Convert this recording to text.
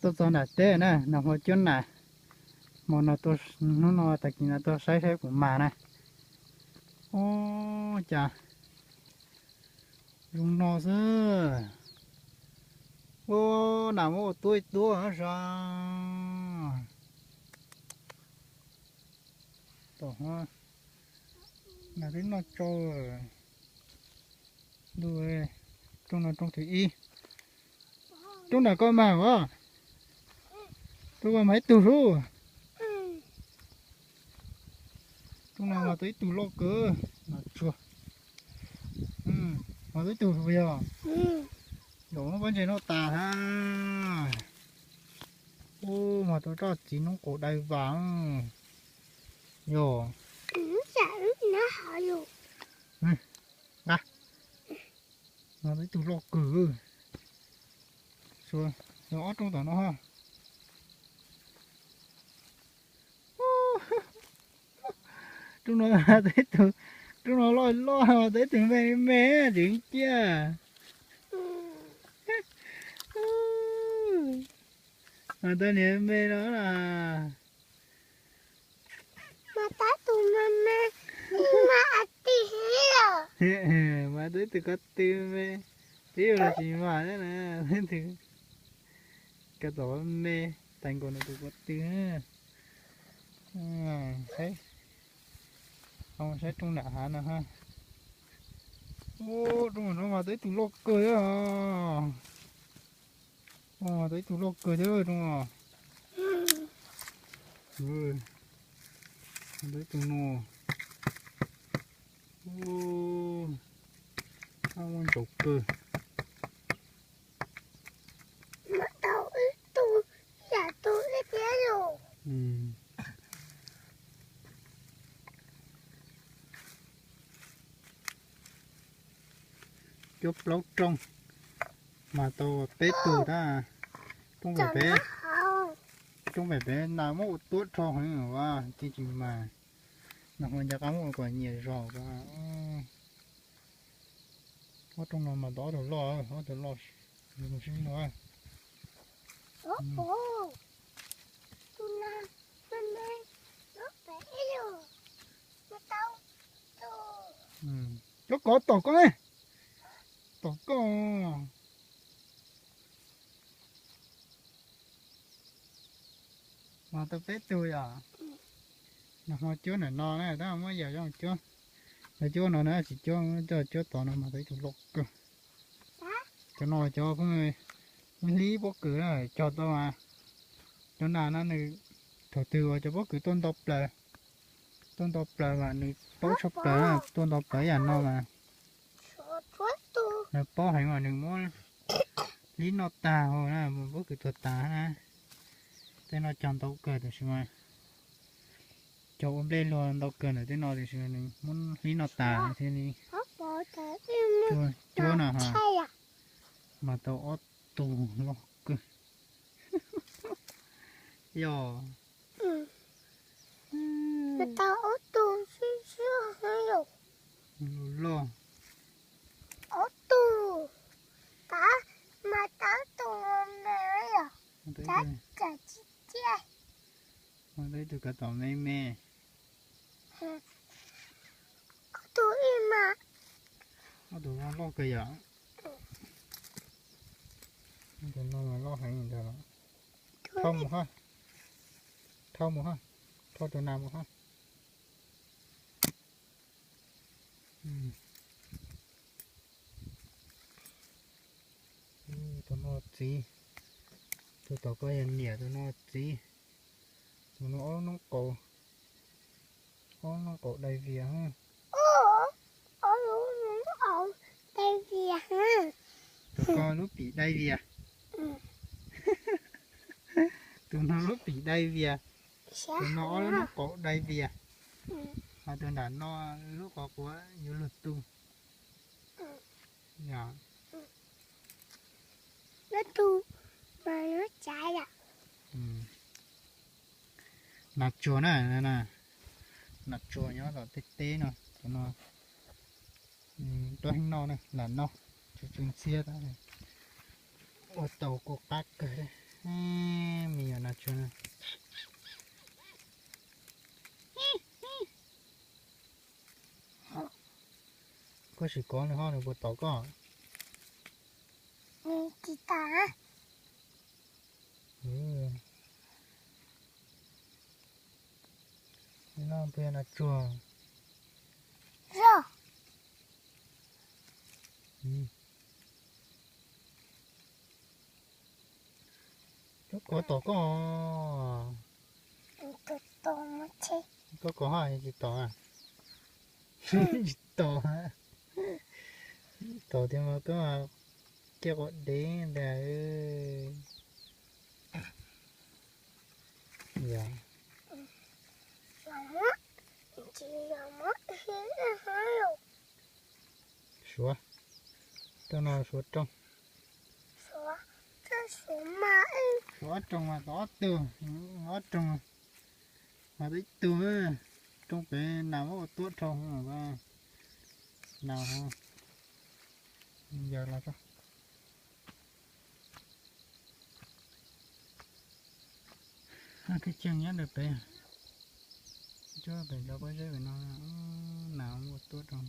Tuaj txog nram teb na, nag hmo cuab nas, hmo no tuaj, hnub no tag kis no tuaj saib saib puas mag na. Ub, cas zoo no xwb. Ub, nas muab ua tuab ib tuab sav. Tom, nas twb noj tsau. Ntu, rooj no rooj thib ib. Rooj nram koj mag os. Rooj koj mag ib tug lub. Rooj no mag tau ib tug loj kawg, mas tsuag. Mag tau ib tug yog. Yog muab pob ntseg noj tas hab. Ub, mag tau tsob txiv noob qaum dai vas. Yog. Nqa, mag tau ib tug loj kawg. Yog ob rooj tom no. Rooj no, rooj no loj loj, tau ib tug me me tseem ciaj. Mas tau niag me no na. Mas tau ib tug ko tw me, twb yog los tsis mag na, tw ko tom me, tais nkaus nws tus ko tw. Saib, saib rooj nram hav no ha. Ub, rooj no mas tau ib tug loj kawg thiab. Ub, tau ib tug loj kawg thiab rooj no. Tau ib tug no. Ub, muaj ntsaum kawg. Cuab plaub rooj, mas tau peb tug tab. Rooj pem, rooj pem pem nas muab ua tuab rho heev as, tsis tsis mas. Nag hmo nco qab muab ua kom nyias zog ko. Ob rooj no mas tau ob tug loj, ob tug loj sib nua. Cov kov tom koj ne, tom koj. Mas tau peb tug yom. Nag hmo cuab ntawm no na, tab muab yam zoo cuab. Yog cuab no na, tsis cuab, coj cuab tod no mas tau ib tug loj kawg. Cov no cov pheej hlib pob kws na, cog tau mas. Cov nas no nws, thaum twg uas cov pob kws tuaj nto plaws, tuaj nto plaws mas nws paub tshaj plaws, tuaj nto plaws yam no mas. Nws paub heev mas nws muab hlib noj tag hauv na, pob kws tuag tas na. Tej no cog ntau kawg tab sis mas cog ua nplej luag ntau kawg ntawm tej no tab sis nws muab hlib noj tas thiaj li cuab no ha. Mas tau ob tug loj kawg. Yog. Tau ob tug loj. Ob tug, tab mas tau ob tug me yom, tab tsis tiag. Tau ib tug kav tom me me. Ob tug ib mas. Ob tug loj loj kawg yom. Ob tug no mas loj heev ntag. Thau mus ha. Thau mus ha. Thau tus nas mus ha. Tus no txiv, tus tom koj yog niam, tus no txiv. Tus no ob noob qaum, ob noob qaum dai vias. Tus ko lub pim dai vias. Tus no lub pim dai vias. Tus no ob lub noob qaum dai vias. Ho tus nram no lub qhov quav yuav luag tu. Nas tsuag na, nas tsuag nyob tom tej teb no, cov no rau heej noj na, lam noj, tsw tsw ntxhiab, ua tau kuj qab kawg. Tab sis kov nws ho nws puas tom koj? Nws tsis tom. No pia nas tsuag. Zog. Cov kov tom koj. Koj kov ho tsis tom. Tsis tom. Tom tiag mas koj mas kiag quav dev ntag. Yog. Suav, rau no suav rooj. Suav ob rooj mas tau ob tug, ob rooj mas tau ib tug. Rooj pem nas muab ua tuab rau, nas yawg los. Kev cheej nyob ntawm pem, cuab pem cov pob zeb pem no, nas muab ua tuab rau.